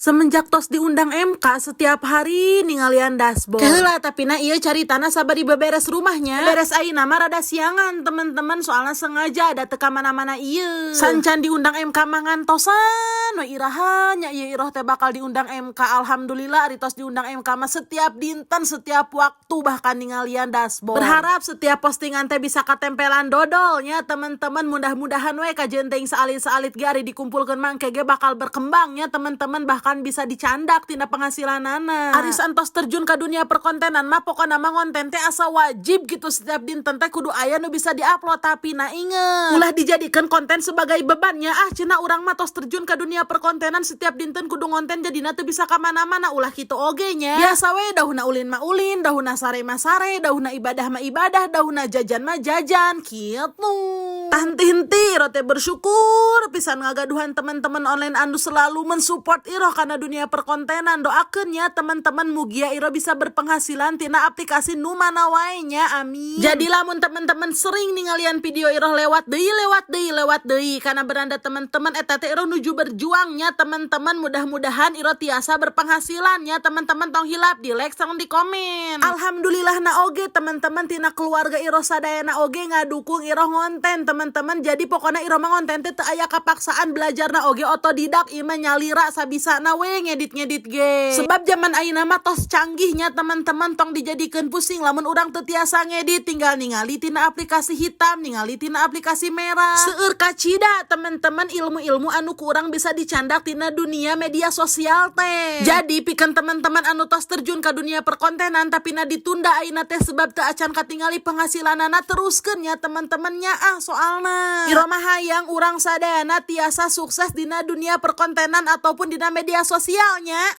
Semenjak tos diundang MK, setiap hari ningalian dashboard. Keheula, tapi na ieu caritana sabari beberes rumahnya. Beres ayeuna mah rada siangan, teman-teman, soalnya sengaja ada teu ka mana-mana ieu. Sancan diundang MK mah ngantosan we iraha nya ieu Iroh teh bakal diundang MK. Alhamdulillah, ari tos diundang MK mah setiap dinten, setiap waktu, bahkan ningalian dashboard. Berharap setiap postingan teh bisa katempelan dodolnya, teman-teman. Mudah-mudahan we kajeun teuing saalit-saalit ge ari dikumpulkeun mah engke ge bakal berkembangnya, teman-teman, bahkan bisa dicandak tina penghasilanana. Ari saentos terjun ke dunia perkontenan mah, pokokna mah ngonten teh asa wajib gitu, setiap dinten teh kudu aya nu bisa diupload. Tapi nah, inget, ulah dijadikan konten sebagai bebannya. "Ah," cenah, "urang mah tos terjun ke dunia perkontenan, setiap dinten kudu ngonten, jadina teu bisa ka mana-mana." Ulah kitu oge nya. Biasa we, dahuna ulin mah ulin, dahuna sare mah sare, dahuna ibadah mah ibadah, dahuna jajan mah jajan kitu. Tah, henti-henti Iroh teh bersyukur pisan ngagaduhan teman-teman online anu selalu mensupport Iroh karena dunia perkontenan. Doakeun ya, teman-teman, mugia Iroh bisa berpenghasilan tina aplikasi nu mana wae nya, amin. Jadi lamun teman-teman sering ningalian video Iroh lewat deui, lewat deui, lewat deui, karena beranda teman-teman eta teh Iroh nuju berjuangnya, teman-teman. Mudah-mudahan Iroh tiasa berpenghasilan ya, teman-teman. Tong hilap di like sareng di komen. Alhamdulillah na oge, teman-teman, tina keluarga Iroh sadayana oge ngadukung Iroh ngonten, teman-teman. Jadi pokoknya Iroh mah ngonten teh teu aya kapaksaan, belajarna oge otodidak. Ieu mah nyalira sabisana we ngedit-ngedit ge, sebab zaman ayeuna mah tos canggihnya, teman-teman. Tong dijadikeun pusing lamun urang teu tiasa ngedit, tinggal ningali tina aplikasi hitam, ningali tina aplikasi merah. Seueur kacida, teman-teman, ilmu-ilmu anu kurang bisa dicandak tina dunia media sosial teh. Jadi pikeun teman-teman anu tos terjun ke dunia perkontenan tapi na ditunda ayeuna teh sebab teu acan katingali penghasilanana, teruskeun ya, teman-temannya. Ah, soalna Iroh mah hayang urang sadayana tiasa sukses dina dunia perkontenan ataupun dina media sosialnya.